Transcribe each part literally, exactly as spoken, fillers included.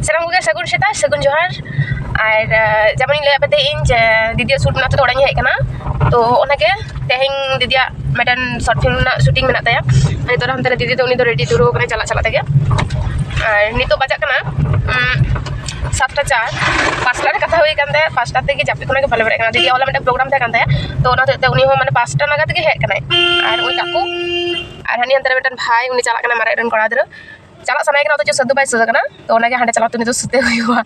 ᱥᱟᱱᱟᱢ ᱠᱚᱜᱮ ᱥᱟᱹᱜᱩᱱ ᱥᱮᱛᱟᱜ, ᱥᱟᱹᱜᱩᱱ ᱡᱚᱦᱟᱨ᱾ ᱟᱨ ᱡᱮᱢᱚᱱᱤᱧ ᱞᱟᱹᱭᱟᱫ ᱯᱮ ᱛᱟᱦᱮᱸᱫ ᱤᱧ ᱡᱮ ᱫᱤᱫᱤᱭᱟᱜ ᱥᱩᱴ ᱢᱮᱱᱟᱜ ᱛᱮ ᱚᱲᱟᱜ ᱤᱧ ᱦᱮᱡ ᱟᱠᱟᱱᱟ᱾ ᱛᱚ ᱚᱱᱟᱜᱮ ᱛᱮᱦᱮᱧ ᱫᱤᱫᱤᱭᱟᱜ ᱢᱤᱫᱴᱮᱱ ᱥᱚᱨᱴ ᱯᱷᱤᱞᱢ ᱨᱮᱱᱟᱜ ᱥᱩᱴᱤᱝ ᱢᱮᱱᱟᱜ ᱛᱟᱭᱟ᱾ ᱱᱤᱛᱚᱜ ᱦᱟᱱᱛᱮ ᱨᱮ ᱫᱤᱫᱤ ᱫᱚ, ᱩᱱᱤ ᱫᱚ ᱨᱮᱰᱤ ᱫᱩᱨᱟᱹᱣ ᱠᱟᱱᱟᱭ ᱪᱟᱞᱟᱜ ᱪᱟᱞᱟᱜ ᱛᱮᱜᱮ᱾ ᱟᱨ ᱱᱤᱛᱚᱜ ᱵᱟᱡᱟᱜ ᱠᱟᱱᱟ ᱩᱸ, ᱥᱟᱛᱴᱟ ᱪᱟᱨ᱾ ᱯᱟᱸᱪᱴᱟ ᱨᱮ ᱠᱟᱛᱷᱟ ᱦᱩᱭ ᱠᱟᱱ ᱛᱟᱭᱟ, ᱯᱟᱸᱪᱴᱟ ᱛᱮᱜᱮ ᱡᱟᱹᱯᱤᱫ ᱠᱷᱚᱱᱟᱜ ᱜᱮ ᱵᱟᱞᱮ ᱵᱮᱨᱮᱫ ᱠᱟᱱᱟ᱾ ᱫᱤᱫᱤᱭᱟᱜ ᱦᱚᱞᱟ ᱢᱤᱫᱴᱮᱱ ᱯᱨᱳᱜᱨᱟᱢ ᱛᱟᱦᱮᱸ ᱠᱟᱱ ᱛᱟᱭᱟ, ᱛᱚ ᱚᱱᱟ ᱦᱚᱛᱮᱡ ᱛᱮ ᱩᱱᱤ ᱦᱚᱸ ᱢᱟᱱᱮ ᱯᱟᱸᱪᱴᱟ ᱱᱟᱜᱟᱫ ᱜᱮ ᱦᱮᱡ ᱠᱟᱱᱟᱭ᱾ ᱟᱨ ᱩᱱᱤ ᱠᱟᱠᱩ ᱟᱨ ᱦᱟᱹᱱᱤ ᱦᱟᱱᱛᱮ ᱨᱮ ᱢᱤᱫᱴᱮᱱ ᱵᱷᱟᱭ, ᱩᱱᱤ ᱪᱟᱞᱟᱜ ᱠᱟᱱᱟᱭ ᱢᱟᱨᱮ ᱨᱮᱱ ᱠᱚᱲᱟ ᱜᱤᱫᱽᱨᱟᱹ᱾ ᱪᱟᱞᱟᱜ ᱥᱟᱱᱟᱭᱮ ᱠᱟᱱᱟ, ᱚᱛᱷᱚᱪᱚ ᱥᱟᱹᱫ ᱫᱚ ᱵᱟᱭ ᱥᱟᱹᱫ ᱟᱠᱟᱱᱟ᱾ ᱛᱚ ᱚᱱᱟᱜᱮ ᱦᱟᱸᱰᱮ ᱪᱟᱞᱟᱣ ᱠᱟᱛᱮ ᱩᱱᱤ ᱫᱚ ᱥᱩᱫᱷᱟᱹ ᱦᱩᱭᱩᱜᱼᱟ᱾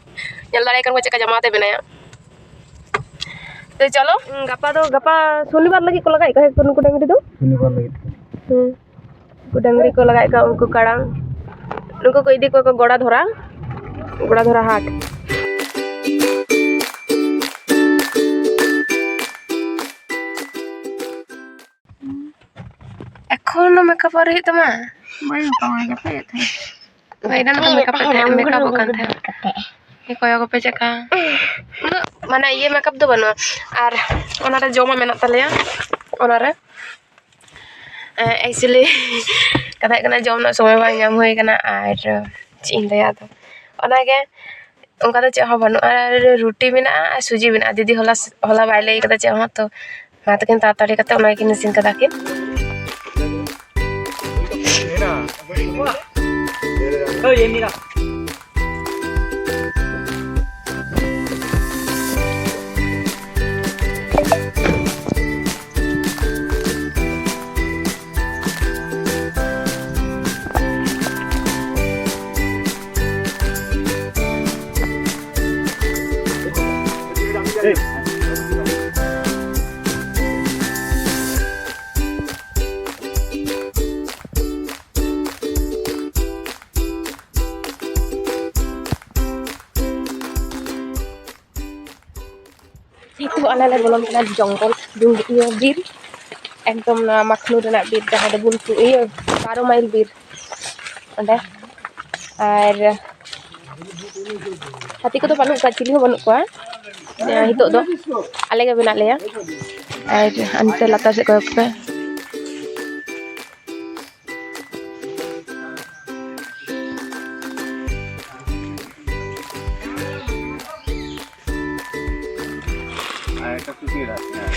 ᱧᱮᱞ ᱫᱟᱲᱮᱭᱟᱜ ᱠᱟᱱᱟ ᱪᱮᱫ ᱞᱮᱠᱟ ᱡᱟᱢᱟ ᱟᱛᱮ ᱢᱮᱱᱟᱭᱟ᱾ ᱛᱚ ᱪᱚᱞᱚ, ᱜᱟᱯᱟ ᱫᱚ, ᱜᱟᱯᱟ ᱥᱚᱱᱤᱵᱟᱨ ᱞᱟᱹᱜᱤᱫ ᱠᱚ ᱞᱟᱜᱟᱭᱮᱫ ᱠᱚᱣᱟ ᱱᱩᱠᱩ ᱰᱟᱹᱝᱨᱤ ᱫᱚ᱾ ᱥᱚᱱᱤᱵᱟᱨ ᱞᱟᱹᱜᱤᱫ᱾ ᱦᱩᱸ, ᱩᱱᱠᱩ ᱰᱟᱹᱝᱨᱤ ᱠᱚ ᱞᱟᱜᱟᱭᱮᱫ ᱠᱚᱣᱟ, ᱩᱱᱠᱩ ᱠᱟᱲᱟᱝ, ᱱᱩᱠᱩ ᱠᱚ ᱤᱫᱤ ᱠᱚᱣᱟ ᱠᱚ ᱜᱚᱲᱟ ᱫᱷᱚᱨᱟ, ᱜᱚᱲᱟ ᱫᱷᱚᱨᱟ ᱦᱟᱴ᱾ ᱮᱠᱷᱚᱱᱳ ᱢᱮᱠᱟᱯ ᱟᱹᱣᱨᱤ ᱦᱩᱭᱩᱜ ᱛᱟᱢᱟ? ᱵᱟᱹᱧ ᱢᱮᱠᱟᱯ ᱡᱟᱹᱯᱤᱫ ᱮᱫ ᱛᱟᱦᱮᱸᱫ᱾ ᱦᱳᱭ, ᱮᱱᱟᱱ ᱠᱷᱚᱱ ᱢᱮᱠᱟᱯ ᱮᱫ ᱛᱟᱦᱮᱸᱫ, ᱢᱮᱠᱟᱯ ᱚᱜ ᱠᱟᱱ ᱛᱟᱦᱮᱸᱫ᱾ ᱠᱟᱛᱮ᱾ ᱦᱮᱸ, ᱠᱚᱭᱚᱜ ᱟᱯᱮ ᱪᱮᱫᱠᱟ᱾ ᱩᱱᱟᱹᱜ ᱢᱟᱱᱮ ᱤᱭᱟᱹ ᱢᱮᱠᱟᱯ ᱫᱚ ᱵᱟᱹᱱᱩᱜᱼᱟ᱾ ᱟᱨ ᱚᱱᱟᱨᱮ ᱡᱚᱢᱟᱜ ᱢᱮᱱᱟᱜ ᱛᱟᱞᱮᱭᱟ, ᱚᱱᱟᱨᱮ᱾ ᱮ, actually ᱠᱟᱛᱷᱟ ᱦᱩᱭᱩᱜ ᱠᱟᱱᱟ, ᱡᱚᱢ ᱨᱮᱱᱟᱜ ᱥᱚᱢᱚᱭ ᱵᱟᱝ ᱧᱟᱢ ᱦᱩᱭ ᱠᱟᱱᱟ᱾ ᱟᱨ ᱪᱮᱫ ᱤᱧ ᱞᱟᱹᱭᱟ, ᱟᱫᱚ ᱚᱱᱟᱜᱮ᱾ ᱚᱱᱠᱟ ᱫᱚ ᱪᱮᱫ ᱦᱚᱸ ᱵᱟᱹᱱᱩᱜᱼᱟ᱾ ᱟᱨ ᱨᱩᱴᱤ ᱢᱮᱱᱟᱜᱼᱟ ᱟᱨ ᱥᱩᱡᱤ ᱢᱮᱱᱟᱜᱼᱟ᱾ ᱫᱤᱫᱤ ᱦᱚᱞᱟ, ᱦᱚᱞᱟ ᱵᱟᱭ ᱞᱟᱹᱭ ᱠᱟᱫᱟ ᱪᱮᱫ ᱦᱚᱸ, ᱛᱚ ᱢᱟ ᱛᱟᱹᱠᱤᱱ ᱛᱟᱲᱟᱛᱟᱲᱤ ᱠᱟᱛᱮ ᱚᱱᱟ ᱜᱮᱠᱤᱱ ᱤᱥᱤᱱ ᱠᱟᱫᱟ ᱠᱤᱱ᱾ ᱱᱤᱛᱚᱜ ᱟᱞᱮ ᱞᱮ ᱵᱚᱞᱚᱱ ᱠᱟᱱᱟ ᱡᱚᱝᱜᱚᱞ, ᱰᱩᱝ-, ᱤᱭᱟᱹ, ᱵᱤᱨ, ᱮᱠᱫᱚᱢ ᱱᱚᱣᱟ ᱢᱟᱠᱷᱱᱩ ᱨᱮᱱᱟᱜ ᱵᱤᱨ, ᱡᱟᱦᱟᱸ ᱫᱚ ᱵᱩᱞᱯᱩ, ᱤᱭᱟᱹ, ᱵᱟᱨᱚ ᱢᱟᱭᱤᱞ ᱵᱤᱨ ᱚᱸᱰᱮ᱾ ᱟᱨ ᱦᱟᱹᱛᱤ ᱠᱚᱫᱚ ᱵᱟᱹᱱᱩᱜ ᱠᱚᱣᱟ, ᱪᱤᱞᱤ ᱦᱚᱸ ᱵᱟᱹᱱᱩᱜ ᱠᱚᱣᱟ᱾ ᱱᱤᱛᱚᱜ ᱫᱚ ᱟᱞᱮ ᱜᱮ ᱢᱮᱱᱟᱜ ᱞᱮᱭᱟ᱾ ᱟᱨ ᱦᱟᱱᱛᱮ ᱞᱟᱛᱟᱨ ᱥᱮᱫ ᱠᱚᱭᱚᱜ ᱯᱮ᱾ ঠিক আছে, হ্যাঁ।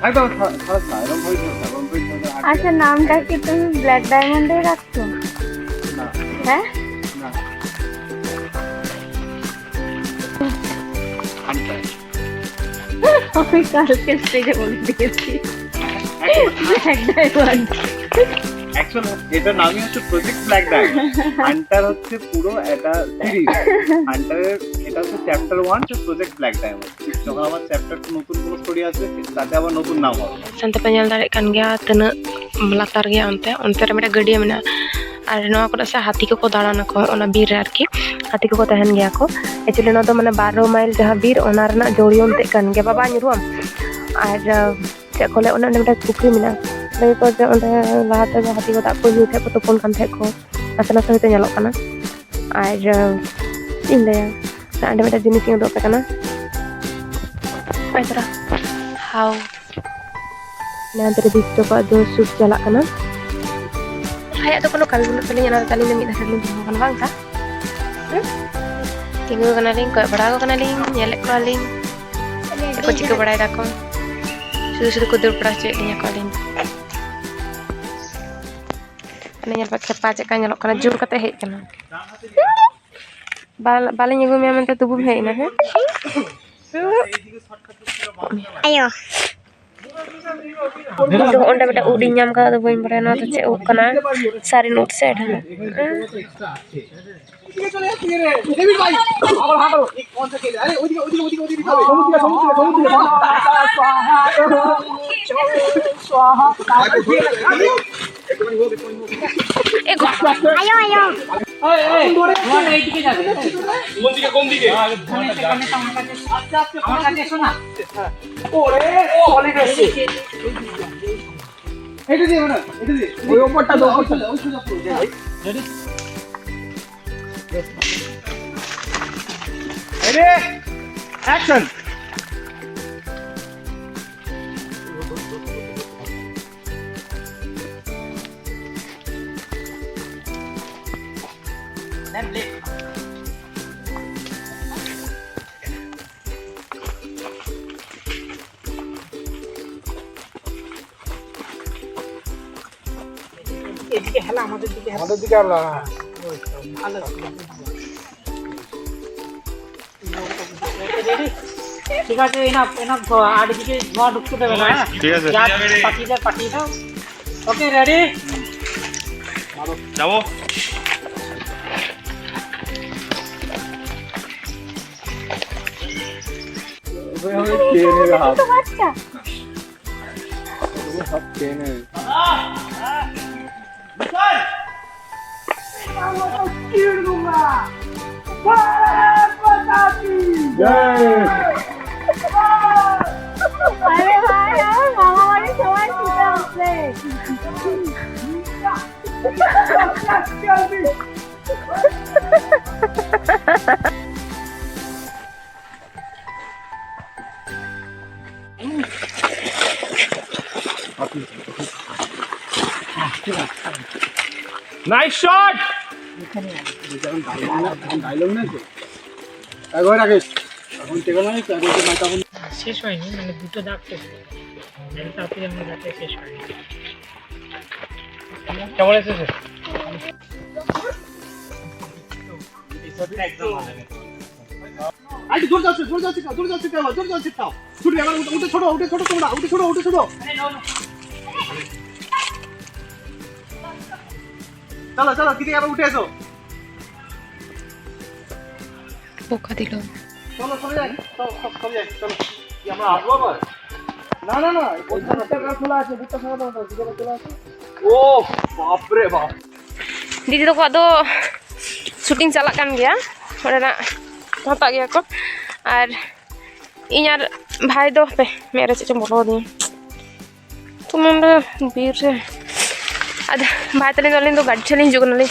একদম ধর, ধর না, এরকম ভাবে ধর না, এরকম ভাবে ধর না। আচ্ছা, নামটা কি তুমি ব্ল্যাক ডায়মন্ডে রাখছো? না। হ্যাঁ? না। হান্টার। আমি কালকে স্টেজে বলে দিয়েছি। Black diamond. অ্যাকচুয়ালি, এটার নামই হচ্ছে প্রজেক্ট ব্ল্যাক ডায়মন্ড। হান্টার হচ্ছে পুরো একটা সিরিজ। হান্টারের এটা হচ্ছে চ্যাপ্টার ওয়ান, তো প্রজেক্ট ব্ল্যাক ডায়মন্ড। যখন আমার চ্যাপ্টার নতুন কোনো স্টোরি আসবে, তাতে আবার নতুন নাম হবে। ᱥᱟᱱᱛᱮ ᱯᱮ ᱧᱮᱞ ᱫᱟᱲᱮᱭᱟᱜ ᱠᱟᱱ ᱜᱮᱭᱟ ᱛᱤᱱᱟᱹᱜ ᱞᱟᱛᱟᱨ ᱜᱮᱭᱟ ᱚᱱᱛᱮ, ᱚᱱᱛᱮ ᱨᱮ ᱢᱤᱫᱴᱮᱱ ᱜᱟᱹᱰᱭᱟᱹ ᱢᱮᱱᱟᱜᱼᱟ᱾ ᱟᱨ ᱱᱚᱣᱟ ᱠᱚᱨᱮ ᱥᱮ ᱦᱟᱹᱛᱤ ᱠᱚᱠᱚ ᱫᱟᱬᱟᱱᱟᱠᱚ ᱚᱱᱟ ᱵᱤᱨ ᱨᱮ ᱟᱨᱠᱤ, ᱦᱟᱹᱛᱤ ᱠᱚᱠᱚ ᱛᱟᱦᱮᱱ ᱜᱮᱭᱟ ᱠᱚ᱾ ᱮᱠᱪᱩᱭᱮᱞᱤ ᱱᱚᱣᱟ ᱫᱚ ᱢᱟᱱᱮ ᱵᱟᱨᱚ ᱢᱟᱭᱤᱞ ᱡᱟᱦᱟᱸ ᱵᱤᱨ, ᱚᱱᱟ ᱨᱮᱱᱟᱜ ᱡᱚᱲᱤᱭᱚᱱ ᱛᱮᱫ ᱠᱟᱱ ᱜᱮᱭᱟ᱾ ᱵᱟᱵᱟ, ᱧᱩᱨᱩᱜ ᱟᱢ᱾ ᱟᱨ ᱪᱮᱫ ᱠᱚ ᱞᱟᱹᱭᱟ, ᱚᱱᱟ ᱚᱸᱰᱮ ᱢᱤᱫᱴᱮᱱ ᱯᱩᱠᱷᱨᱤ ᱢᱮᱱᱟᱜᱼᱟ᱾ ᱞᱟᱹᱭ ᱟᱠᱚ ᱡᱮ ᱚᱸᱰᱮ ᱞᱟᱦᱟ ᱛᱮᱫᱚ ᱦᱟᱹᱛᱤ ᱠᱚ ᱫᱟᱜ ᱠᱚ ᱧᱩᱭ ᱛᱟᱦᱮᱸᱫ ᱠᱚ, ᱛᱩᱯᱩᱱ ᱠᱟᱱ ᱛᱟᱦᱮᱸᱫ ᱠᱚ, ᱱᱟᱥᱮ ᱱᱟᱥᱮ ᱦᱚᱭᱛᱳ ᱧᱮᱞᱚᱜ ᱠᱟᱱᱟ᱾ ᱟᱨ ᱪᱮᱫ ᱤᱧ ᱞᱟᱹᱭᱟ, ᱚᱸᱰᱮ ᱢᱤᱫᱴᱮᱱ ᱡᱤᱱᱤᱥ ᱤᱧ ᱩᱫᱩᱜ ᱟᱯᱮ ᱠᱟᱱᱟ᱾ ᱚᱭ ᱛᱚᱨᱟ᱾ ᱦᱟᱣ᱾ ᱱᱚᱣᱟ ᱫᱷᱟᱨᱮ ᱵᱷᱤᱛ ᱛᱟᱠᱚᱣᱟᱜ ᱫᱚ ᱥᱩᱴ ᱪᱟᱞᱟᱜ ᱠᱟᱱᱟ᱾ ᱟᱭᱟᱜ ᱫᱚ ᱠᱳᱱᱳ ᱠᱟᱹᱢᱤ ᱵᱟᱹᱱᱩᱜ ᱛᱟᱹᱞᱤᱧᱟ, ᱚᱱᱟ ᱛᱟᱹᱞᱤᱧ ᱫᱚ ᱢᱤᱫ ᱫᱷᱟᱨᱮ ᱞᱤᱧ ᱫᱚᱦᱚ ᱠᱟᱱᱟ, ᱵᱟᱝ ᱥᱮ? ᱦᱩᱸ? ᱛᱤᱸᱜᱩ ᱠᱟᱱᱟᱞᱤᱧ, ᱠᱚᱭᱚᱜ ᱵᱟᱲᱟ ᱟᱠᱚ ᱠᱟᱱᱟᱞᱤᱧ, ᱧᱮᱞᱮᱫ ᱠᱚᱣᱟᱞᱤᱧ ᱪᱮᱫ ᱠᱚ ᱪᱤᱠᱟᱹ ᱵᱟᱲᱟᱭ ᱫᱟᱠᱚ᱾ ᱥᱩᱫᱷᱩ ᱥᱩᱫᱷᱩ ᱠᱚ ᱫᱟᱹᱲ ᱵᱟᱲᱟ ᱦᱚᱪᱚᱭᱮᱫ ᱞᱤᱧᱟ ᱠᱚ ᱟᱹᱞᱤᱧ᱾ ᱟᱞᱮ ᱧᱮᱞ ᱯᱮ, ᱠᱷᱮᱯᱟ ᱪᱮᱫ ᱞᱮᱠᱟ ᱧᱮᱞᱚᱜ ᱠᱟᱱᱟ, ᱡᱳᱨ ᱠᱟᱛᱮ ᱦᱮᱡ ᱠᱟᱱᱟ᱾ ᱵᱟᱞ-, ᱵᱟᱞᱤᱧ ᱟᱹᱜᱩ ᱢᱮᱭᱟ ᱢᱮᱱᱛᱮ ᱛᱚᱵᱩᱢ ᱦᱮᱡ ᱮᱱᱟ, ᱦᱮᱸ? ᱟᱭᱳ᱾ ᱤᱧ ᱫᱚ ᱚᱸᱰᱮ ᱢᱤᱫᱴᱟᱝ ᱩᱫ ᱤᱧ ᱧᱟᱢ ᱠᱟᱫᱟ, ᱟᱫᱚ ᱵᱟᱹᱧ ᱵᱟᱲᱟᱭᱟ ᱱᱚᱣᱟ ᱫᱚ ᱪᱮᱫ ᱩᱫ ᱠᱟᱱᱟ, ᱥᱟᱨᱤᱱ ᱩᱫ ᱥᱮ ᱟᱹᱰᱤ᱾ এ গো। আয়ো, আয়ো। কোন দিকে, কোন দিকে? আমার কাছে এসো না। ওরে, সলিড এসছে। এটা দিয়ে, এটা দিয়ে। ওই ওপরটা দাও, ওই ওপরটা। সোজা, ওই সোজা পুরো। রেডি? রেডি? অ্যাকশন। হেলা, আমাদের দিকে হেলা। আমাদের দিকে হেলা, হ্যাঁ। ওই তো, ভালো। রেডি? ঠিক আছে, এনাফ, এনাফ। আর এদিকে ধোঁয়া ঢুকতে দেবে না, হ্যাঁ? ঠিক আছে। যা পাঠিয়ে দেয়, পাঠিয়ে দাও। ওকে, রেডি? যাবো। ওই, ওই, কে নেবে হাত? তো বাচ্চা। ওই, হাত কে নেবে? আরে ভাই, আমার মামা বাড়ির সবাই ছুটে আসছে। Nice shot. একবার আগে এখন ঠিক আছে, এখন তো মাথা বন্ধ। শেষ হয়নি, মানে দুটো দাগ শেষ হয়েছে। তারপরে আমরা যাতে শেষ হয়নি। কেমন এসেছে? আরে দূর যাচ্ছে, দূর যাচ্ছে, দূর যাচ্ছে, দূর যাচ্ছে। ছুটবে, এবার উঠে, উঠে ছোড়ো, উঠে ছোড়ো তোমরা, উঠে ছোড়ো, উঠে ছোড়ো। চলো, চলো, দিদি, এবার উঠে এসো। বোকা দিল। চলো, চলে যাই, চলো, চলো, চলে যাই, চলো। কি আমরা আসবো আবার? না, না, না, ওই বুটটা খোলা আছে, বুটটা খোলা আছে, ভিতরে খোলা আছে। ও, বাপ রে বাপ। ᱫᱤᱫᱤ ᱛᱟᱠᱚᱣᱟᱜ ᱫᱚ ᱥᱩᱴᱤᱝ ᱪᱟᱞᱟᱜ ᱠᱟᱱ ᱜᱮᱭᱟ, ᱚᱸᱰᱮᱱᱟᱜ ᱦᱟᱛᱟᱜ ᱜᱮᱭᱟ ᱠᱚ᱾ ᱟᱨ ᱤᱧ ᱟᱨ ᱵᱷᱟᱭ ᱫᱚ ᱦᱟᱯᱮ, ᱢᱮᱫ ᱨᱮ ᱪᱮᱫ ᱪᱚᱝ ᱵᱚᱞᱚ ᱟᱹᱫᱤᱧᱟ᱾ ᱛᱚ ᱱᱚᱰᱮ ᱵᱤᱨ ᱨᱮ ᱟᱫᱚ ᱵᱷᱟᱭ ᱛᱟᱹᱞᱤᱧ ᱫᱚ, ᱟᱹᱞᱤᱧ ᱫᱚ ᱜᱟᱹᱰᱤ ᱴᱷᱮᱱ ᱞᱤᱧ ᱦᱤᱡᱩᱜ ᱠᱟᱱᱟᱞᱤᱧ,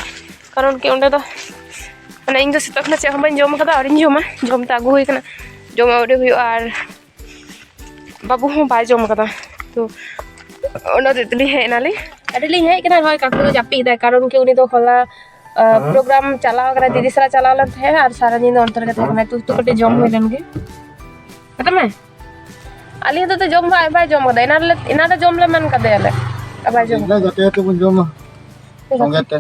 ᱠᱟᱨᱚᱱ ᱠᱤ ᱚᱸᱰᱮ ᱫᱚ ᱢᱟᱱᱮ ᱤᱧ ᱫᱚ ᱥᱮᱛᱟᱜ ᱠᱷᱚᱱᱟᱜ ᱪᱮᱫ ᱦᱚᱸ ᱵᱟᱹᱧ ᱡᱚᱢ ᱠᱟᱫᱟ, ᱟᱹᱣᱨᱤᱧ ᱡᱚᱢᱟ, ᱡᱚᱢ ᱛᱮ ᱟᱹᱜᱩ ᱦᱩᱭ ᱠᱟᱱᱟ, ᱡᱚᱢ ᱟᱹᱣᱨᱤ ᱦᱩᱭᱩᱜᱼᱟ᱾ ᱟᱨ ᱵᱟᱹᱵᱩ ᱦᱚᱸ ᱵᱟᱭ ᱡᱚᱢ ᱠᱟᱫᱟ, ᱛᱚ ᱚᱱᱟ ᱦᱚᱛᱮᱡ ᱛᱮᱞᱤᱧ ᱦᱮᱡ ᱮᱱᱟᱞᱤᱧ᱾ ᱟᱹᱰᱤ ᱞᱤᱧ ᱦᱮᱡ ᱠᱟᱱᱟ, ᱱᱚᱜᱼᱚᱭ ᱠᱟᱠᱩ ᱫᱚ ᱡᱟᱹᱯᱤᱫ ᱮᱫᱟᱭ, ᱠᱟᱨᱚᱱ ᱠᱤ ᱩᱱᱤ ᱫᱚ ᱦᱚᱞᱟ ᱯᱨᱳᱜᱨᱟᱢ ᱪᱟᱞᱟᱣ ᱠᱟᱱᱟ, ᱫᱤᱫᱤ ᱥᱟᱞᱟᱜ ᱪᱟᱞᱟᱣ ᱞᱮᱱ ᱛᱟᱦᱮᱸᱜᱼᱟ ᱟᱨ ᱥᱟᱨᱟᱫᱤᱱ ᱫᱚ ᱚᱱᱛᱮ ᱨᱮᱜᱮ ᱛᱟᱦᱮᱸ ᱠᱟᱱᱟᱭ᱾ ᱛᱩ ᱛᱩ ᱠᱟᱹᱴᱤᱡ ᱡᱚᱢ ᱦᱩᱭ ᱞᱮᱱ ᱜᱮ᱾ ᱢᱮᱛᱟᱢ ᱢᱮ, ᱟᱹᱞᱤᱧ ᱦᱚᱸᱛᱚ ᱡᱚᱢ ᱫᱚ ᱟᱡ ᱵᱟᱭ ᱡᱚᱢ ᱠᱟᱫᱟ, ᱮᱱᱟᱱ ᱞᱮ, ᱮᱱᱟᱱ ᱨᱮ ᱡᱚᱢ ᱞᱮ ᱢᱮᱱ ᱠᱟᱫᱮᱭᱟᱞᱮ, ᱟᱡ ᱵᱟᱭ ᱡᱚᱢ ᱠᱟᱫᱟ᱾ ᱜᱟᱛᱮ ᱜᱟᱛᱮ ᱵᱚᱱ ᱡᱚᱢᱟ᱾ ᱥᱚᱸᱜᱮ ᱛᱮ᱾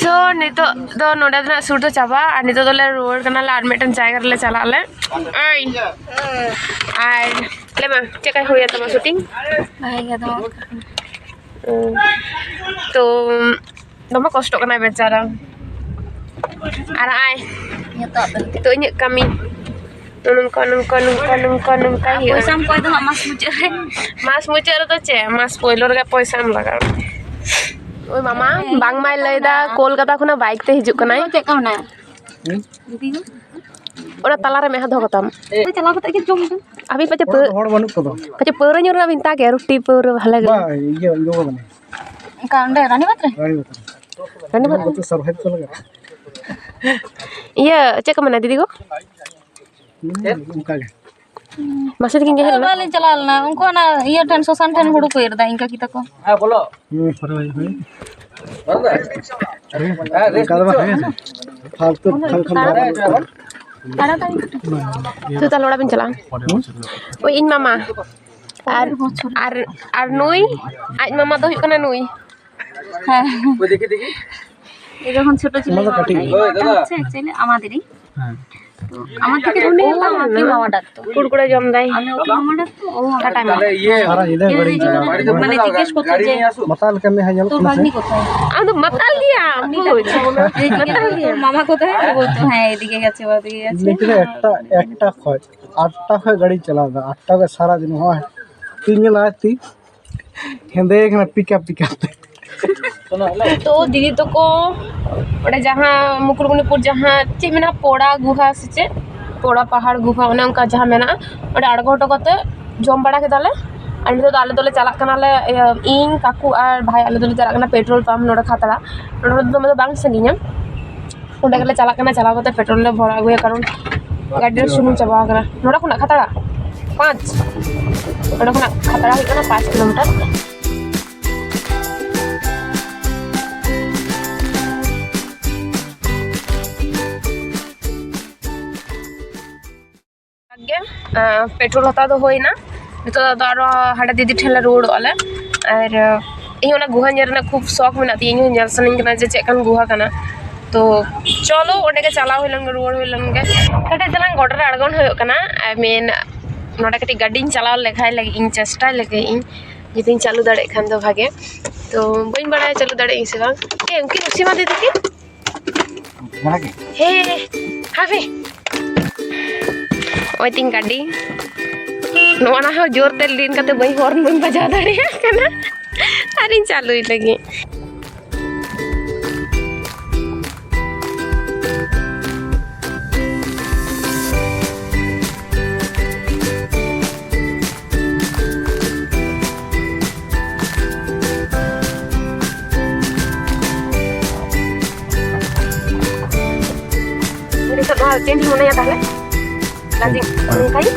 So, ᱱᱤᱛᱚᱜ ᱫᱚ ᱱᱚᱰᱮ ᱫᱚ ᱱᱟᱜ shoot ᱫᱚ ᱪᱟᱵᱟ, ᱟᱨ ᱱᱤᱛᱚᱜ ᱫᱚᱞᱮ ᱨᱩᱣᱟᱹᱲ ᱠᱟᱱᱟ ᱞᱮ, ᱟᱨ ᱢᱤᱫᱴᱮᱱ ᱡᱟᱭᱜᱟ ᱨᱮᱞᱮ ᱪᱟᱞᱟᱜ ᱟᱞᱮ᱾ ᱳᱭ᱾ ᱟᱨ ᱞᱟᱹᱭ ᱢᱮ, ᱪᱮᱫ ᱞᱮᱠᱟ ᱦᱩᱭᱮᱱ ᱛᱟᱢᱟ shooting? ᱵᱷᱟᱜᱮ ᱜᱮ ᱫᱚ᱾ ᱩᱸ, ᱛᱚ, ᱫᱚᱢᱮ ᱠᱚᱥᱴᱚᱜ ᱠᱟᱱᱟᱭ ᱵᱮᱪᱟᱨᱟ᱾ ᱟᱨ ᱟᱭ, ᱱᱤᱛᱚᱜ ᱫᱚ᱾ ᱱᱤᱛᱚᱜ ᱤᱧᱟᱹᱜ ᱠᱟᱹᱢᱤ᱾ ᱱᱚᱝᱠᱟ, ᱱᱚᱝᱠᱟ, ᱱᱚᱝᱠᱟ, ᱱᱚᱝᱠᱟ, ᱱᱚᱝᱠᱟ ᱦᱩᱭᱩᱜᱼᱟ᱾ ᱯᱚᱭᱥᱟᱢ ᱠᱚᱭ ᱫᱚ ᱦᱟᱸᱜ ᱢᱟᱥ ᱢᱩᱪᱟᱹᱫ ᱨᱮ᱾ ᱢᱟᱥ ᱢᱩᱪᱟᱹᱫ ᱨᱮᱫᱚ ᱪᱮᱫ? ᱢᱟᱥ ᱯᱳᱭᱞᱳ ᱨᱮᱜᱮ ᱯᱚᱭᱥᱟ ᱮᱢ ᱞᱟᱜᱟᱜᱼᱟ᱾ ᱳᱭ ᱢᱟᱢᱟ, ᱦᱮᱸ, ᱵᱟᱝᱢᱟᱭ ᱞᱟᱹᱭᱫᱟ ᱠᱳᱞᱠᱟᱛᱟ ᱠᱷᱚᱱᱟᱜ bike ᱛᱮ ᱦᱤᱡᱩᱜ ᱠᱟᱱᱟᱭ᱾ ᱪᱮᱫ ᱞᱮᱠᱟ ᱢᱮᱱᱟᱭᱟ? ᱦᱮᱸ? ᱫᱤᱫᱤ ᱜᱚ? ᱚᱱᱟ ᱛᱟᱞᱟᱨᱮ ᱢᱮᱫᱦᱟ ᱫᱚᱦᱚ ᱠᱟᱛᱟᱢ᱾ ᱪᱟᱞᱟᱣ ᱠᱟᱛᱮ ᱜᱮ ᱡᱚᱢ ᱫᱚ᱾ ᱟᱹᱵᱤᱱ ᱯᱟᱪᱮ ᱚᱲᱟᱜ ᱯᱟᱹ-, ᱫᱚ ᱦᱚᱲ ᱵᱟᱹᱱᱩᱜ ᱠᱚᱫᱚ᱾ ᱯᱟᱪᱮ ᱯᱟᱹᱣᱨᱟᱹ ᱧᱩ ᱨᱮ ᱟᱹᱵᱤᱱ ᱛᱟᱜᱮ, ᱨᱩᱴᱤ ᱯᱟᱹᱣᱨᱟᱹ ᱵᱷᱟᱞᱮ ᱜᱮ᱾ ᱵᱟ, ᱤᱭᱟᱹ, ᱤᱭᱟᱹ ᱠᱟᱱᱟ᱾ ᱚᱱᱠᱟ ᱚᱸᱰᱮ ᱨᱟᱱᱤᱵᱟᱸᱫᱷ ᱨᱮ? ᱨᱟᱱᱤᱵᱟᱸᱫᱷ ᱨᱮ᱾ ᱨᱟᱱᱤᱵᱟᱸᱫᱷ ᱨᱮ? ᱥᱟᱨᱵᱷᱟᱭᱤᱵᱷ ᱠᱚ ᱞᱟᱜᱟᱜᱼᱟ᱾ ᱤᱭᱟᱹ, ᱪᱮᱫ ᱠᱚ ᱢᱮᱱᱟ ᱫᱤᱫᱤ ᱜᱚ? ᱦᱩᱸ, ᱚᱱᱠᱟ ᱜᱮ᱾ ᱢᱟᱥᱮ ᱛᱟᱹᱠᱤᱱ ᱜᱮ ᱦᱮᱡ ᱟᱫᱚ ᱞᱮᱱᱟ᱾ ᱵᱟᱞᱮ ᱪᱟᱞᱟᱣ ᱞᱮᱱᱟ, ᱩᱱᱠᱩ ᱚᱱᱟ ᱤᱭᱟᱹ ᱴᱷᱮᱱ, ᱥᱚᱥᱟᱱ ᱴᱷᱮᱱ ᱦᱩᱲᱩ ᱠᱚ ᱤᱨ ᱮᱫᱟ, ᱤᱱᱠᱟ ᱠᱤ ᱛᱟᱠᱚ᱾ ᱦᱩᱸ, ᱦᱳᱭ, ᱦᱳᱭ᱾ ᱚᱱᱠᱟ ᱫᱚ ᱵᱟᱝ ᱦᱩᱭᱩᱜᱼᱟ᱾ ᱯᱷᱟᱞᱛᱩ ᱠᱷᱟᱢ ᱠᱷᱟᱢ ᱫᱚ ᱵᱟᱝ ᱦᱩᱭᱩᱜᱼᱟ᱾ ᱛᱩ ᱛᱟᱦᱞᱮ ᱚᱲᱟᱜ ᱵᱤᱱ ᱪᱟᱞᱟᱜᱼᱟ? ᱦᱩᱸ? ᱳᱭ ᱤᱧ ᱢᱟᱢᱟ᱾ ᱟᱨ, ᱟᱨ, ᱟᱨ ᱱᱩᱭ, ᱟᱡ ᱢᱟᱢᱟ ᱫᱚ ᱦᱩᱭᱩᱜ ᱠᱟᱱᱟ ᱱᱩᱭ᱾ ᱦᱮᱸ᱾ ᱡᱚᱠᱷᱚᱱ ᱪᱷᱳᱴᱳ ᱚᱱᱟ ᱫᱚ ᱠᱟᱹᱴᱤᱡ ᱜᱮᱭᱟ᱾ ᱦᱮᱸ᱾ আমার থেকে ও, শুনে না, না। কি মামা ডাকতো? কুড়কুড়ে জম দেয়। আমি ওকে মামা ডাকতো, ও আমার টাটা মা। সারা ᱧᱤᱫᱟᱹ ᱜᱟᱹᱲᱤ ᱪᱟᱞᱟᱣ ᱠᱟᱱᱟ। মানে জিজ্ঞেস করতো যে, ᱢᱟᱛᱟᱞ ᱠᱟᱹᱢᱤ ᱦᱟᱸᱜ ᱧᱮᱞᱚᱜ ᱛᱳর ᱠᱟᱱᱟ ᱥᱮ? ভাগ্নি কোথায়? ᱟᱢ ᱫᱚ ᱢᱟᱛᱟᱞ ᱜᱮᱭᱟᱢ, ᱵᱩᱡᱽ᱾ ᱢᱟᱛᱟᱞ ᱜᱮᱭᱟᱢ᱾ ᱢᱟᱢᱟ ᱠᱳথায়? ও বলতো, হ্যাঁ, এদিকে গেছে, ওদিকে গেছে। ᱞᱮᱠᱤᱱ ᱮᱠᱴᱟ, ᱮᱠᱴᱟ ᱠᱷᱚᱡ ᱟᱴᱴᱟ ᱠᱷᱚᱡ ᱜᱟᱹᱲᱤ ᱪᱟᱞᱟᱣ ᱮᱫᱟ, ᱟᱴᱴᱟ ᱠᱷᱚᱡ ᱥᱟᱨᱟ ᱫᱤᱱ ᱱᱚᱜᱼᱚᱭ ᱛᱤᱧ ᱧᱮᱞᱟ ᱛᱤ ᱦᱮᱸᱫᱮ ᱠᱟᱱᱟ ᱯᱤᱠᱟᱯ ᱯᱤᱠᱟᱯ ᱛᱮ᱾ ᱛᱚ ᱫᱤᱫᱤ ᱛᱟᱠᱚ ᱚᱸᱰᱮ ᱡᱟᱦᱟᱸ ᱢᱩᱠᱩᱴᱢᱩᱱᱤᱯᱩᱨ ᱡᱟᱦᱟᱸ ᱪᱮᱫ ᱢᱮᱱᱟᱜᱼᱟ, ᱯᱚᱲᱟ ᱜᱩᱦᱟ ᱥᱮ ᱪᱮᱫ, ᱯᱚᱲᱟ ᱯᱟᱦᱟᱲ ᱜᱩᱦᱟ, ᱚᱱᱮ ᱚᱱᱠᱟ ᱡᱟᱦᱟᱸ ᱢᱮᱱᱟᱜᱼᱟ, ᱚᱸᱰᱮ ᱟᱬᱜᱚ ᱦᱚᱴᱚ ᱠᱟᱛᱮ ᱡᱚᱢ ᱵᱟᱲᱟ ᱠᱮᱫᱟᱞᱮ᱾ ᱟᱨ ᱱᱤᱛᱚᱜ ᱫᱚ ᱟᱞᱮ ᱫᱚᱞᱮ ᱪᱟᱞᱟᱜ ᱠᱟᱱᱟᱞᱮ, ᱤᱭᱟᱹ, ᱤᱧ, ᱠᱟᱠᱩ ᱟᱨ ᱵᱷᱟᱭ, ᱟᱞᱮ ᱫᱚᱞᱮ ᱪᱟᱞᱟᱜ ᱠᱟᱱᱟ ᱯᱮᱴᱨᱳᱞ ᱯᱟᱢᱯ ᱱᱚᱰᱮ ᱠᱷᱟᱛᱲᱟ᱾ ᱱᱚᱰᱮ ᱫᱚ ᱫᱚᱢᱮ ᱫᱚ ᱵᱟᱝ ᱥᱟᱺᱜᱤᱧᱟ, ᱚᱸᱰᱮ ᱜᱮᱞᱮ ᱪᱟᱞᱟᱜ ᱠᱟᱱᱟ᱾ ᱪᱟᱞᱟᱣ ᱠᱟᱛᱮ ᱯᱮᱴᱨᱳᱞ ᱞᱮ ᱵᱷᱚᱨᱟᱣ ᱟᱹᱜᱩᱭᱟ, ᱠᱟᱨᱚᱱ ᱜᱟᱹᱰᱤ ᱨᱮ ᱥᱩᱱᱩᱢ ᱪᱟᱵᱟ ᱟᱠᱟᱱᱟ᱾ ᱱᱚᱰᱮ ᱠᱷᱚᱱᱟᱜ ᱠᱷᱟᱛᱲᱟ ᱯᱟᱸᱪ, ᱱᱚᱰᱮ ᱠᱷᱚᱱᱟᱜ ᱠᱷᱟᱛᱲᱟ ᱦᱩᱭᱩᱜ ᱠᱟᱱᱟ ᱯᱟᱸᱪ ᱠᱤᱞᱳᱢᱤᱴᱟᱨ᱾ ᱜᱮ, ᱟᱸ, ᱯᱮᱴᱨᱳᱞ ᱦᱟᱛᱟᱣ ᱫᱚ ᱦᱩᱭᱱᱟ᱾ ᱱᱤᱛᱚᱜ ᱫᱚ ᱟᱨᱚ ᱦᱟᱸᱰᱮ ᱫᱤᱫᱤ ᱴᱷᱮᱱ ᱞᱮ ᱨᱩᱣᱟᱹᱲᱚᱜᱼᱟ ᱞᱮ᱾ ᱟᱨ, ᱟᱸ, ᱤᱧ ᱚᱱᱟ ᱜᱩᱦᱟ ᱧᱮᱞ ᱨᱮᱱᱟᱜ ᱠᱷᱩᱵ ᱥᱚᱠ ᱢᱮᱱᱟᱜ ᱛᱤᱧᱟᱹ, ᱤᱧ ᱦᱚᱸ ᱧᱮᱞ ᱥᱟᱱᱟᱧ ᱠᱟᱱᱟ ᱡᱮ ᱪᱮᱫ ᱞᱮᱠᱟᱱ ᱜᱩᱦᱟ ᱠᱟᱱᱟ᱾ ᱛᱚ ᱪᱚᱞᱚ ᱚᱸᱰᱮ ᱜᱮ ᱪᱟᱞᱟᱣ ᱦᱩᱭ ᱞᱮᱱ ᱜᱮ, ᱨᱩᱣᱟᱹᱲ ᱦᱩᱭ ᱞᱮᱱ ᱜᱮ᱾ ᱠᱟᱹᱴᱤᱡ ᱪᱟᱞᱟᱝ ᱜᱚᱰᱟ ᱨᱮ ᱟᱬᱜᱚᱱ ᱦᱩᱭᱩᱜ ᱠᱟᱱᱟ, I mean ᱱᱚᱰᱮ ᱠᱟᱹᱴᱤᱡ ᱜᱟᱹᱰᱤᱧ ᱪᱟᱞᱟᱣ ᱞᱮᱠᱷᱟᱡ ᱞᱟᱹᱜᱤᱫ ᱤᱧ ᱪᱮᱥᱴᱟᱭ ᱞᱮᱜᱮ ᱤᱧ, ᱡᱩᱫᱤᱧ ᱪᱟᱹᱞᱩ ᱫᱟᱲᱮᱭᱟᱜ ᱠᱷᱟᱱ ᱫᱚ ᱵᱷᱟᱜᱮ᱾ ᱛᱚ ᱵᱟᱹᱧ ᱵᱟᱲᱟᱭᱟ ᱪᱟᱹᱞᱩ ᱫᱟᱲᱮᱭᱟᱜ ᱤᱧ ᱥᱮ ᱵᱟᱝ᱾ ᱮ, ᱩᱱᱠᱤᱱ ᱚᱥᱤᱢᱟ ᱫᱤᱫᱤ ᱠᱤᱱ ᱦᱮᱸ, ᱦᱟᱯᱮ᱾ ᱱᱚᱜᱼᱚᱭ ᱛᱤᱧ ᱜᱟᱹᱰᱤ᱾ ᱱᱚᱣᱟ ᱱᱟ ᱦᱚᱸ ᱡᱳᱨ ᱛᱮ ᱞᱤᱱ ᱠᱟᱛᱮ ᱵᱟᱹᱧ, ᱦᱚᱨᱱ ᱵᱟᱹᱧ ᱵᱟᱡᱟᱣ ᱫᱟᱲᱮᱭᱟᱜ ᱠᱟᱱᱟ᱾ ᱟᱨᱤᱧ ᱪᱟᱹᱞᱩᱭ ᱞᱟᱹᱜᱤᱫ᱾ ᱱᱤᱛᱚᱜ ᱱᱚᱣᱟ ᱪᱮᱧᱡᱽ ᱢᱚᱱᱮᱭᱟ ᱛᱟᱦᱞᱮ? ᱪᱟᱨᱡᱤᱝ ᱚᱱᱠᱟᱭ?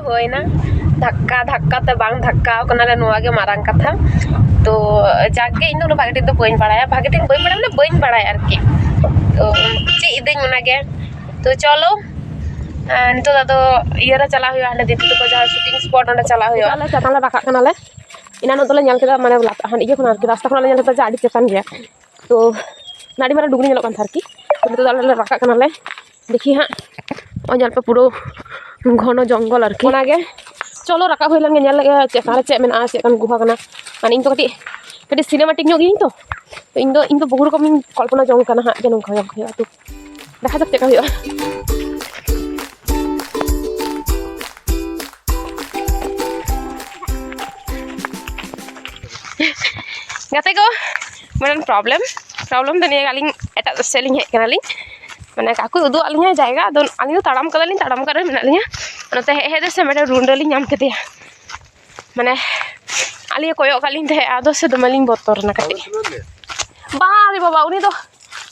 ᱦᱩᱭᱱᱟ᱾ ᱫᱷᱟᱠᱠᱟ ᱫᱷᱟᱠᱠᱟ ᱛᱮ ᱵᱟᱝ ᱫᱷᱟᱠᱠᱟᱣ ᱠᱟᱱᱟᱞᱮ, ᱱᱚᱣᱟ ᱜᱮ ᱢᱟᱨᱟᱝ ᱠᱟᱛᱷᱟ᱾ ᱛᱚ ᱡᱟᱠᱜᱮ, ᱤᱧ ᱫᱚ ᱩᱱᱟᱹᱜ ᱵᱷᱟᱜᱮ ᱴᱷᱤᱠ ᱫᱚ ᱵᱟᱹᱧ ᱵᱟᱲᱟᱭᱟ, ᱵᱷᱟᱜᱮ ᱴᱷᱤᱠ ᱵᱟᱹᱧ ᱵᱟᱲᱟᱭᱟ, ᱢᱟᱱᱮ ᱵᱟᱹᱧ ᱵᱟᱲᱟᱭᱟ ᱟᱨᱠᱤ᱾ ᱛᱚ ᱪᱮᱫ ᱤᱫᱟᱹᱧ ᱚᱱᱟᱜᱮ᱾ ᱛᱚ ᱪᱚᱞᱚ ᱟᱨ ᱱᱤᱛᱚᱜ ᱫᱚ ᱟᱫᱚ ᱤᱭᱟᱹ ᱨᱮ ᱪᱟᱞᱟᱜ ᱦᱩᱭᱩᱜᱼᱟ, ᱦᱟᱸᱰᱮ ᱫᱤᱫᱤ ᱛᱟᱠᱚ ᱡᱟᱦᱟᱸ shooting spot, ᱚᱸᱰᱮ ᱪᱟᱞᱟᱜ ᱦᱩᱭᱩᱜᱼᱟ᱾ ᱟᱞᱮ ᱪᱮᱛᱟᱱ ᱞᱮ ᱨᱟᱠᱟᱵ ᱠᱟᱱᱟᱞᱮ᱾ ᱮᱱᱟᱱᱚᱜ ᱫᱚᱞᱮ ᱧᱮᱞ ᱠᱮᱫᱟ, ᱢᱟᱱᱮ, ᱞᱟᱛᱟᱨ, ᱤᱭᱟᱹ ᱠᱷᱚᱱ ᱟᱨᱠᱤ, ᱨᱟᱥᱛᱟ ᱠᱷᱚᱱᱟᱜ ᱞᱮ ᱧᱮᱞ ᱠᱮᱫᱟ ᱡᱮ ᱟᱹᱰᱤ ᱪᱮᱛᱟᱱ ᱜᱮᱭᱟ᱾ ᱛᱚ, ᱟᱹᱰᱤ ᱢᱟᱨᱟᱝ ᱰᱩᱝᱨᱤ ᱧᱮᱞᱚᱜ ᱠᱟᱱ ᱛᱟᱦᱮᱸ ᱟᱨᱠᱤ᱾ ᱛᱚ, ᱱᱤᱛᱚᱜ ᱫᱚ ᱟᱞᱮ ᱞᱮ ᱨᱟᱠᱟᱵ ᱠᱟᱱᱟᱞᱮ᱾ ᱫᱮᱠᱷᱤ ᱦᱟᱸᱜ, ᱱᱚᱜᱼᱚᱭ ᱧᱮᱞ ᱯᱮ, ᱯᱩᱨᱟᱹ ᱜᱷᱚᱱᱚ ᱡᱚᱝᱜᱚᱞ ᱟᱨᱠᱤ᱾ ᱚᱱᱟᱜᱮ ᱪᱚᱞᱚ ᱨᱟᱠᱟᱵ ᱦᱩᱭ ᱞᱮᱱ ᱜᱮ, ᱧᱮᱞ ᱞᱮᱜᱮ ᱪᱮᱫ, ᱚᱠᱟᱨᱮ ᱪᱮᱫ ᱢᱮᱱᱟᱜᱼᱟ, ᱪᱮᱫ ᱞᱮᱠᱟᱱ ᱜᱩᱦᱟ ᱠᱟᱱᱟ᱾ ᱢᱟᱱᱮ, ᱤᱧ ᱫᱚ ᱠᱟᱹᱴᱤᱡ, ᱠᱟᱹᱴᱤᱡ cinematic ᱧᱚᱜ ᱜᱤᱭᱟᱹᱧ ᱛᱚ᱾ ᱛᱚ, ᱤᱧ ᱫᱚ, ᱤᱧ ᱫᱚ ᱵᱚᱦᱩ ᱨᱚᱠᱚᱢᱤᱧ ᱠᱚᱞᱯᱚᱱᱟ ᱡᱚᱝ ᱠᱟᱱᱟ ᱦᱟᱸᱜ, ᱡᱮ ᱱᱚᱝᱠᱟ ᱡᱚᱝ ᱦᱩᱭᱩᱜᱼᱟ᱾ ᱛᱚ, ᱫᱮᱠᱷᱟ ᱡᱟᱠ ᱪᱮᱫ ᱞᱮᱠᱟ ᱦᱩᱭᱩᱜᱼᱟ᱾ ᱜᱟᱛᱮ ᱠᱚ, ᱢᱤᱫᱴᱮᱱ problem, problem ᱫᱚ ᱱᱤᱭᱟᱹ ᱜᱮ, ᱟᱹᱞᱤᱧ ᱮᱴᱟᱜ ᱥᱮᱫ ᱞᱤᱧ ᱦᱮᱡ ᱠᱟᱱᱟᱞᱤᱧ᱾ ᱢᱟᱱᱮ, ᱠᱟᱠᱩᱭ ᱩᱫᱩᱜ ᱟᱫ ᱞᱤᱧᱟᱹ ᱡᱟᱭᱜᱟ, ᱟᱫᱚ ᱟᱹᱞᱤᱧ ᱫᱚ ᱛᱟᱲᱟᱢ ᱠᱟᱫᱟᱞᱤᱧ, ᱛᱟᱲᱟᱢ ᱠᱟᱫ ᱨᱮ ᱢᱮᱱᱟᱜ ᱞᱤᱧᱟᱹ᱾ ᱱᱚᱛᱮ ᱦᱮᱡ ᱦᱮᱡ ᱛᱮ ᱥᱮ ᱢᱤᱫᱴᱮᱱ ᱨᱩᱸᱰᱟᱹ ᱞᱤᱧ ᱧᱟᱢ ᱠᱮᱫᱮᱭᱟ᱾ ᱢᱟᱱᱮ, ᱟᱹᱞᱤᱧ ᱠᱚᱭᱚᱜ ᱠᱟᱜ ᱞᱤᱧ ᱛᱟᱦᱮᱸᱜᱼᱟ, ᱟᱫᱚ ᱥᱮ ᱫᱚᱢᱮ ᱞᱤᱧ ᱵᱚᱛᱚᱨ ᱮᱱᱟ ᱠᱟᱹᱴᱤᱡ᱾ ᱵᱟᱝ ᱨᱮ ᱵᱟᱵᱟ, ᱩᱱᱤ ᱫᱚ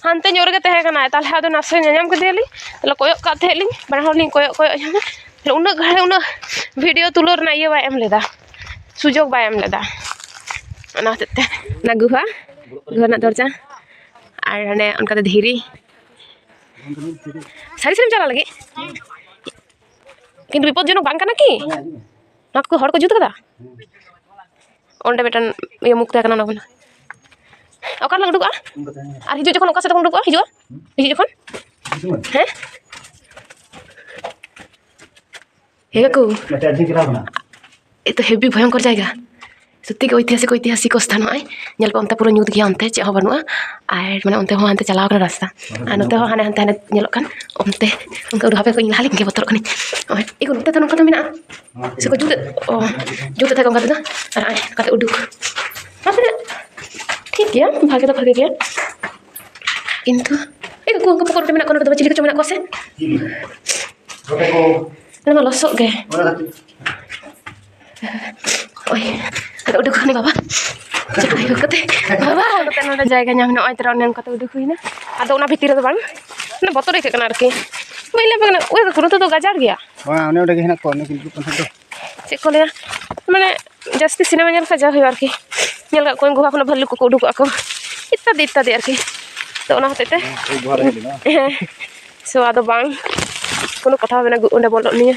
ᱦᱟᱱᱛᱮ ᱧᱚᱜ ᱨᱮᱜᱮ ᱛᱟᱦᱮᱸ ᱠᱟᱱᱟᱭ᱾ ᱛᱟᱦᱞᱮ ᱟᱫᱚ ᱱᱟᱥᱮ ᱧᱟᱧᱟᱢ ᱠᱮᱫᱮᱭᱟᱞᱤᱧ, ᱛᱟᱦᱞᱮ ᱠᱚᱭᱚᱜ ᱠᱟᱜ ᱛᱟᱦᱮᱸᱫ ᱞᱤᱧ, ᱵᱟᱱᱟ ᱦᱚᱲ ᱞᱤᱧ ᱠᱚᱭᱚᱜ, ᱠᱚᱭᱚᱜ ᱧᱟᱢᱟ᱾ ᱛᱟᱦᱞᱮ ᱩᱱᱟᱹᱜ ᱜᱷᱟᱹᱲᱤᱡ, ᱩᱱᱟᱹᱜ video ᱛᱩᱞᱟᱹᱣ ᱨᱮᱱᱟᱜ ᱤᱭᱟᱹ ᱵᱟᱭ ᱮᱢ ᱞᱮᱫᱟ, ᱥᱩᱡᱳᱜᱽ ᱵᱟᱭ ᱮᱢ ᱞᱮᱫᱟ᱾ ᱚᱱᱟ ᱦᱚᱛᱮᱡ ᱛᱮ ᱚᱱᱟ ᱜᱩᱦᱟ, ᱜᱩᱦᱟ ᱨᱮᱱᱟᱜ ᱫᱚᱨᱡᱟ᱾ ᱟᱨ ᱦᱟᱱᱮ ᱚᱱᱠᱟᱛᱮ ᱫᱷᱤᱨᱤ᱾ ᱥᱟᱹᱨᱤ ᱥᱟᱹᱨᱤᱢ ᱪᱟᱞᱟᱜ ᱞᱟᱹᱜᱤᱫ? ᱠᱤᱱᱛᱩ ᱵᱤᱯᱚᱫᱽᱡᱚᱱᱚᱠ ᱵᱟᱝ ᱠᱟᱱᱟ ᱠᱤ? ᱱᱚᱣᱟ ᱠᱚ ᱦᱚᱲ ᱠᱚ ᱡᱩᱛ ᱠᱟᱫᱟ? ᱚᱸᱰᱮ ᱢᱤᱫᱴᱟᱝ ᱤᱭᱟᱹ ᱢᱩᱠ ᱛᱟᱦᱮᱸ ᱠᱟᱱᱟ, ᱚᱱᱟ ᱠᱷᱚᱱ᱾ ᱚᱠᱟ ᱨᱮᱞᱟᱝ ᱩᱰᱩᱠᱚᱜᱼᱟ? ᱟᱨ ᱦᱤᱡᱩᱜ ᱡᱚᱠᱷᱚᱱ ᱚᱠᱟ ᱥᱮᱫ ᱠᱷᱚᱱ ᱩᱰᱩᱠᱚᱜᱼᱟ? ᱦᱤᱡᱩᱜᱼᱟ? ᱦᱤᱡᱩᱜ ᱡᱚᱠᱷᱚᱱ? ᱦᱮᱸ? ᱦᱮᱸ ᱠᱟᱠᱩ᱾ ᱢᱤᱫᱴᱮᱡ ᱟᱹᱰᱤ ᱪᱮᱦᱨᱟ ᱠᱟᱱᱟ᱾ ᱮ ᱛᱚ heavy ᱵᱷᱚᱭᱚᱝᱠᱚᱨ ᱡᱟᱭᱜᱟ᱾ ᱥᱚᱛᱛᱤ ᱜᱮ ᱳᱭᱛᱤᱦᱟᱥᱤᱠ, ᱳᱭᱛᱤᱦᱟᱥᱤᱠ ᱥᱛᱷᱟᱱ ᱱᱚᱜᱼᱚᱭ᱾ ᱧᱮᱞ ᱯᱮ, ᱚᱱᱛᱮ ᱯᱩᱨᱟᱹ ᱧᱩᱛ ᱜᱮᱭᱟ, ᱚᱱᱛᱮ ᱪᱮᱫ ᱦᱚᱸ ᱵᱟᱹᱱᱩᱜᱼᱟ᱾ ᱟᱨ ᱢᱟᱱᱮ ᱚᱱᱛᱮ ᱦᱚᱸ ᱦᱟᱱᱛᱮ ᱪᱟᱞᱟᱣ ᱠᱟᱱᱟ ᱨᱟᱥᱛᱟ᱾ ᱟᱨ ᱱᱚᱛᱮ ᱦᱚᱸ ᱦᱟᱱᱮ ᱦᱟᱱᱛᱮ, ᱦᱟᱱᱮ ᱧᱮᱞᱚᱜ ᱠᱟᱱ ᱚᱱᱛᱮ᱾ ᱚᱱᱠᱟ ᱩᱰᱩᱠ ᱦᱟᱯᱮ ᱠᱚ, ᱤᱧ ᱞᱟᱦᱟ ᱞᱤᱧ ᱜᱮ ᱵᱚᱛᱚᱨᱚᱜ ᱠᱟᱹᱱᱟᱹᱧ᱾ ᱱᱚᱜᱼᱚᱭ, ᱮ ᱠᱚ, ᱱᱚᱛᱮ ᱫᱚ ᱱᱚᱝᱠᱟ ᱫᱚ ᱢᱮᱱᱟᱜᱼᱟ? ᱥᱮ ᱠᱚ ᱡᱩᱛ, ᱚ, ᱡᱩᱛ ᱛᱟᱦᱮᱸ ᱠᱚ ᱚᱱᱠᱟ ᱛᱮᱫᱚ᱾ ᱟᱨ ᱱᱚᱜᱼᱚᱭ ᱱᱚᱝᱠᱟ ᱛᱮ ᱩᱰᱩᱠ᱾ ᱱᱚᱛᱮ ᱴᱷᱤᱠ ᱜᱮᱭᱟ, ᱵᱷᱟᱜᱮ ᱫᱚ ᱵᱷᱟᱜᱮ ᱜᱮᱭᱟ᱾ ᱠᱤᱱᱛᱩ, ᱮ ᱠᱟᱠᱩ, ᱩᱱᱠᱩ ᱯᱚᱠᱚᱨ ᱨᱮ ᱢᱮᱱᱟᱜ ᱠᱚᱣᱟ, ᱱᱚᱰᱮ ᱫᱚ ᱪᱤᱞᱤ ᱠᱚᱪᱚ ᱢᱮᱱᱟᱜ ᱠᱚᱣᱟ ᱥᱮ? ᱱᱚᱣᱟ ᱞᱚᱥᱚᱜ ᱜᱮ᱾ ᱳᱭ, ᱟᱫᱚ ᱩᱰᱩᱠ ᱠᱟᱱᱟᱭ ᱵᱟᱵᱟ᱾ ᱡᱟᱦᱟᱸ ᱦᱩᱭᱩᱜ ᱠᱟᱛᱮ, ᱵᱟᱵᱟ᱾ ᱱᱚᱛᱮ ᱱᱚᱰᱮ ᱡᱟᱭᱜᱟ ᱧᱟᱢ, ᱱᱚᱜᱼᱚᱭ ᱛᱚᱨᱟ ᱚᱱᱮ ᱚᱱᱠᱟᱛᱮ ᱩᱰᱩᱠ ᱦᱩᱭᱱᱟ᱾ ᱟᱫᱚ ᱚᱱᱟ ᱵᱷᱤᱛᱤᱨ ᱨᱮᱫᱚ ᱵᱟᱝ, ᱢᱟᱱᱮ ᱵᱚᱛᱚᱨ ᱟᱹᱭᱠᱟᱹᱜ ᱠᱟᱱᱟ ᱟᱨᱠᱤ᱾ ᱵᱟᱹᱧ ᱞᱟᱹᱭ ᱟᱯᱮ ᱠᱟᱱᱟ, ᱳᱭ ᱠᱟᱠᱩ, ᱱᱚᱛᱮ ᱫᱚ ᱜᱟᱡᱟᱲ ᱜᱮᱭᱟ᱾ ᱵᱟᱝ, ᱚᱱᱮ ᱚᱸᱰᱮ ᱜᱮ ᱦᱮᱱᱟᱜ ᱠᱚᱣᱟ, ᱚᱱᱮ ᱠᱤᱱ ᱩᱰᱩᱠ ᱠᱟᱱ ᱛᱟᱦᱮᱸ ᱫᱚ᱾ ᱪᱮᱫ ᱠᱚ ᱞᱟᱹᱭᱟ, ᱢᱟᱱᱮ ᱡᱟᱹᱥᱛᱤ ᱥᱤᱱᱮᱢᱟ ᱧᱮᱞ ᱠᱷᱟᱱ ᱡᱟ ᱦᱩᱭᱩᱜᱼᱟ ᱟᱨᱠᱤ᱾ ᱧᱮᱞ ᱠᱟᱜ ᱠᱚᱣᱟᱧ ᱜᱩᱦᱟ ᱠᱷᱚᱱᱟᱜ ᱵᱷᱟᱞᱞᱩᱠ ᱠᱚᱠᱚ ᱩᱰᱩᱠᱚᱜᱼᱟ ᱠᱚ, ᱤᱛᱛᱟᱫᱤ ᱤᱛᱛᱟᱫᱤ ᱟᱨᱠᱤ᱾ ᱛᱚ ᱚᱱᱟ ᱦᱚᱛᱮᱡ ᱛᱮ, ᱦᱮᱸ, ᱥᱚ ᱟᱫᱚ ᱵᱟᱝ, ᱠᱳᱱᱳ ᱠᱟᱛᱷᱟ ᱵᱟᱝ ᱢᱮᱱᱟ, ᱚᱸᱰᱮ ᱵᱚᱞᱚᱜ ᱱᱤᱭᱟᱹ᱾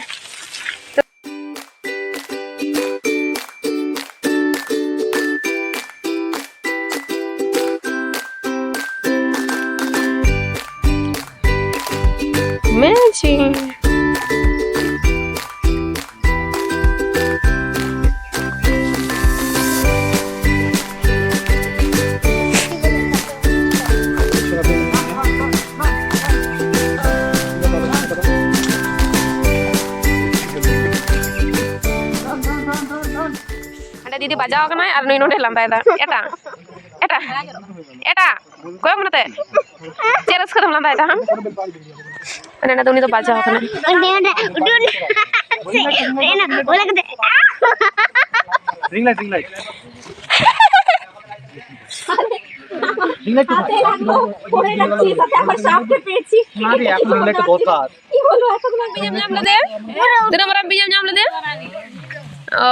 Amazing. ᱦᱟᱸᱰᱮ ᱫᱤᱫᱤ ᱵᱟᱡᱟᱣ ᱠᱟᱱᱟᱭ ᱟᱨ ᱱᱩᱭ ᱱᱚᱸᱰᱮ ᱞᱟᱸᱫᱟᱭᱮᱫᱟ᱾ ᱮᱴᱟ, ᱮᱴᱟ, ᱮᱴᱟ᱾ ᱠᱚᱭᱚᱜ ᱢᱮ ᱱᱚᱛᱮ᱾ ᱪᱮᱫ ᱨᱟᱹᱥᱠᱟᱹ ᱛᱮᱢ ᱞᱟᱸᱫᱟᱭᱮᱫᱟ ᱟᱢ? ᱚᱱᱮ ᱚᱱᱟ ᱫᱚ ᱩᱱᱤ ᱫᱚ ᱵᱟᱡᱟᱣ ᱠᱟᱱᱟᱭ᱾ ᱚᱸᱰᱮ, ᱚᱸᱰᱮ, ᱩᱰᱩᱠ ᱮᱱᱟ᱾ ᱚᱱᱟ ᱠᱟᱛᱮ᱾ ring light, ring light। ring light তো। হাতে রাখবো, পরে রাখছি, সাথে আবার সাপকে পেয়েছি। না রে, এখন ring light টা দরকার। কি বলবো, এতক্ষণ আমি বিজেপি আমলাদের? তোরা আমরা বিজেপি আমলাদের? ও।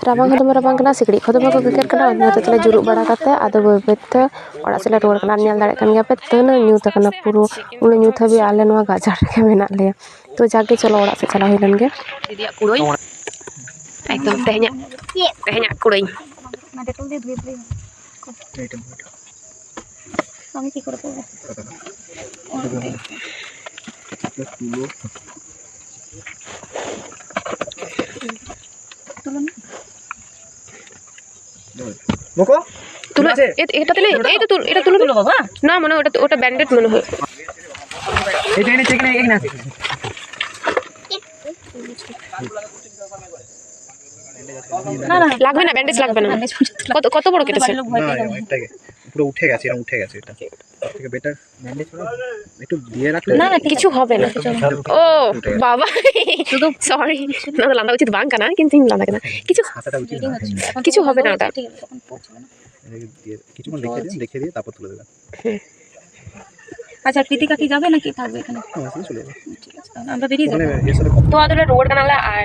ᱨᱟᱵᱟᱝ ᱦᱚᱸ ᱫᱚᱢᱮ ᱨᱟᱵᱟᱝ ᱠᱟᱱᱟ, ᱥᱤᱠᱲᱤᱡ ᱠᱚ ᱫᱚᱢᱮ ᱠᱚ ᱜᱮᱜᱮᱨ ᱠᱟᱱᱟ᱾ ᱚᱱᱟ ᱦᱚᱛᱮᱡ ᱛᱮᱞᱮ ᱡᱩᱨᱩᱜ ᱵᱟᱲᱟ ᱠᱟᱛᱮ ᱟᱫᱚ ᱵᱟᱹᱭ ᱵᱟᱹᱭ ᱛᱮ ᱚᱲᱟᱜ ᱥᱮᱫ ᱞᱮ ᱨᱩᱣᱟᱹᱲ ᱠᱟᱱᱟ᱾ ᱧᱮᱞ ᱫᱟᱲᱮᱭᱟᱜ ᱠᱟᱱ ᱜᱮᱭᱟ ᱯᱮ, ᱛᱤᱱᱟᱹᱜ ᱧᱩᱛ ᱟᱠᱟᱱᱟ ᱯᱩᱨᱟᱹ᱾ ᱩᱱᱟᱹᱜ ᱧᱩᱛ ᱦᱟᱹᱵᱤᱡ ᱟᱞᱮ ᱱᱚᱣᱟ ᱜᱟᱡᱟᱲ ᱨᱮᱜᱮ ᱢᱮᱱᱟᱜ ᱞᱮᱭᱟ᱾ ᱛᱚ ᱡᱟᱜᱮ ᱪᱚᱞᱚ ᱚᱲᱟᱜ ᱥᱮᱫ ᱪᱟᱞᱟᱣ ᱦᱩᱭ ᱞᱮᱱ ᱜᱮ᱾ ᱫᱤᱫᱤᱭᱟᱜ ᱠᱩᱲᱟᱹᱭ, ᱮᱠᱫᱚᱢ ᱛᱮᱦᱮᱧᱟᱜ, ᱛᱮᱦᱮᱧᱟᱜ ᱠᱩᱲᱟᱹᱭ᱾ আমি কি করে পড়বো? মুখো? তুলো, আছে? এ-, এটা তুলে, এই তো তুল-, এটা তুলো। তুলো বাবা। না, মনে হয় ওটা তো, ওটা ব্যান্ডেড মনে হয়। এই যে, এই যে, এখানে, এখানে আছে। না, না। লাগবে না, ব্যান্ডেজ লাগবে না। কত, কত বড় কেটেছে? না, অনেকটাই। পুরো উঠে গেছে, এরকম উঠে গেছে এটা। তার থেকে বেটার ব্যান্ডেজ করে একটু দিয়ে রাখলে না, না, ঠিক কিছু আছে। হবে না। ও, বাবা। শুধু সরি। না, না, লান্দা উচিত বাং কানা, কিন্তু লান্দা কানা। কিছু হাসাটা উচিত না। কিছু হবে না ওটা। ঠিক আছে, তখন পড়ছে না। এই দিয়ে কিছুক্ষণ রেখে দিন, রেখে দিয়ে তারপর তুলে দেবেন। হুম। আচ্ছা, কৃতিকা কি যাবে নাকি থাকবে এখানে? হ্যাঁ, এখানে চলে যাবে। ঠিক আছে, তাহলে আমরা বেরিয়ে যাবো। ওখানে এসে তো আদৌ রোড কানালা আর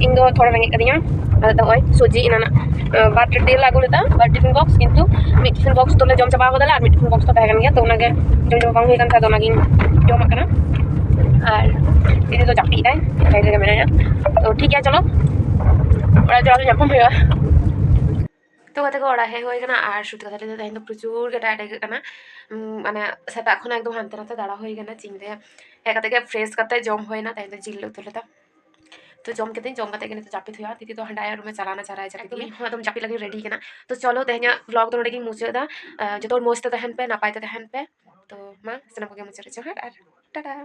ইᱧ ᱫᱚ ᱛᱷᱚᱲᱟ ᱨᱮᱸᱜᱮᱡ ᱠᱟᱫᱤᱧᱟ᱾ ᱟᱫᱚ ᱱᱚᱜᱼᱚᱭ ᱥᱩᱡᱤ ᱮᱱᱟᱱᱟᱜ, ᱟᱸ, ᱵᱟᱨ ᱴᱟᱹᱴᱤ ᱞᱮ ᱟᱹᱜᱩ ᱞᱮᱫᱟ, ᱵᱟᱨ ᱴᱤᱯᱷᱤᱱ ᱵᱚᱠᱥ, ᱠᱤᱱᱛᱩ ᱢᱤᱫ ᱴᱤᱯᱷᱤᱱ ᱵᱚᱠᱥ ᱫᱚᱞᱮ ᱡᱚᱢ ᱪᱟᱵᱟ ᱠᱟᱫᱟ ᱟᱨ ᱢᱤᱫ ᱴᱤᱯᱷᱤᱱ ᱵᱚᱠᱥ ᱫᱚ ᱛᱟᱦᱮᱸ ᱠᱟᱱ ᱜᱮᱭᱟ, ᱛᱚ ᱚᱱᱟᱜᱮ ᱡᱚᱢ ᱪᱟᱵᱟ ᱵᱟᱝ ᱦᱩᱭ ᱠᱟᱱ ᱠᱷᱟᱡ ᱫᱚ ᱚᱱᱟᱜᱤᱧ ᱡᱚᱢᱟᱜ ᱠᱟᱱᱟ᱾ ᱟᱨ ᱫᱤᱫᱤ ᱫᱚ ᱡᱟᱹᱯᱤᱫ ᱮᱫᱟᱭ, ᱥᱟᱭᱤᱰ ᱨᱮᱜᱮ ᱢᱮᱱᱟᱭᱟ᱾ ᱛᱚ ᱴᱷᱤᱠ ᱜᱮᱭᱟ, ᱪᱚᱞᱚ ᱚᱲᱟᱜ ᱪᱟᱞᱟᱣ ᱠᱟᱛᱮ ᱧᱟᱯᱟᱢ ᱦᱩᱭᱩᱜᱼᱟ᱾ ᱛᱚ ᱜᱟᱛᱮ ᱠᱚ, ᱚᱲᱟᱜ ᱦᱮᱡ ᱦᱩᱭ ᱠᱟᱱᱟ ᱟᱨ ᱥᱩᱛ ᱠᱟᱛᱷᱟ ᱞᱟᱹᱭ ᱛᱮ ᱛᱮᱦᱮᱧ ᱫᱚ ᱯᱨᱚᱪᱩᱨ ᱜᱮ ᱴᱟᱭᱟᱨᱰ ᱟᱹᱭᱠᱟᱹᱜ ᱠᱟᱱᱟ᱾ ᱩᱸ, ᱢᱟᱱᱮ ᱥᱮᱛᱟᱜ ᱠᱷᱚᱱᱟᱜ ᱮᱠᱫᱚᱢ ᱦᱟᱱᱛᱮ ᱱᱟᱛᱮ ᱫᱟᱬᱟ ᱦᱩᱭ ᱠᱟᱱᱟ, ᱪᱮᱫ ᱤᱧ ᱞᱟᱹᱭᱟ᱾ ᱦᱮᱡ ᱠᱟᱛᱮ ᱜᱮ ᱯᱷᱨᱮᱥ ᱠᱟᱛᱮ ᱡᱚᱢ ᱦᱩᱭᱱᱟ, ᱛᱮᱦᱮᱧ ᱫᱚ ᱡᱤᱞ ᱞᱮ ᱩᱛᱩ ᱞᱮᱫᱟ᱾ ᱛᱚ ᱡᱚᱢ ᱠᱟᱛᱮ, ᱡᱚᱢ ᱠᱟᱛᱮ ᱜᱮ ᱱᱤᱛᱚᱜ ᱡᱟᱹᱯᱤᱫ ᱦᱩᱭᱩᱜᱼᱟ᱾ ᱫᱤᱫᱤ ᱫᱚ ᱦᱟᱸᱰᱮ ᱟᱭᱟᱜ ᱨᱩᱢᱮ ᱪᱟᱞᱟᱣᱱᱟ, ᱪᱟᱨᱟᱭ ᱪᱟᱹᱠᱨᱤ ᱮᱠᱫᱚᱢ ᱜᱮ᱾ ᱤᱧ ᱦᱚᱸ ᱮᱠᱫᱚᱢ ᱡᱟᱹᱯᱤᱫ ᱞᱟᱹᱜᱤᱫ ᱨᱮᱰᱤ ᱠᱟᱱᱟ᱾ ᱛᱚ ᱪᱚᱞᱚ, ᱛᱮᱦᱮᱧᱟᱜ ᱵᱞᱚᱜ ᱫᱚ ᱱᱚᱰᱮ ᱜᱤᱧ ᱢᱩᱪᱟᱹᱫ ᱮᱫᱟ᱾ ᱟᱸ, ᱡᱚᱛᱚ ᱦᱚᱲ ᱢᱚᱡᱽ ᱛᱮ ᱛᱟᱦᱮᱱ ᱯᱮ, ᱱᱟᱯᱟᱭ ᱛᱮ ᱛᱟᱦᱮᱱ ᱯᱮ᱾ ᱛᱚ ᱢᱟ, ᱥᱟᱱᱟᱢ ᱠᱚᱜᱮ ᱢᱩᱪᱟᱹᱫ ᱨᱮ ᱡᱚᱦᱟᱨ ᱟᱨ ᱴᱟᱴᱟ᱾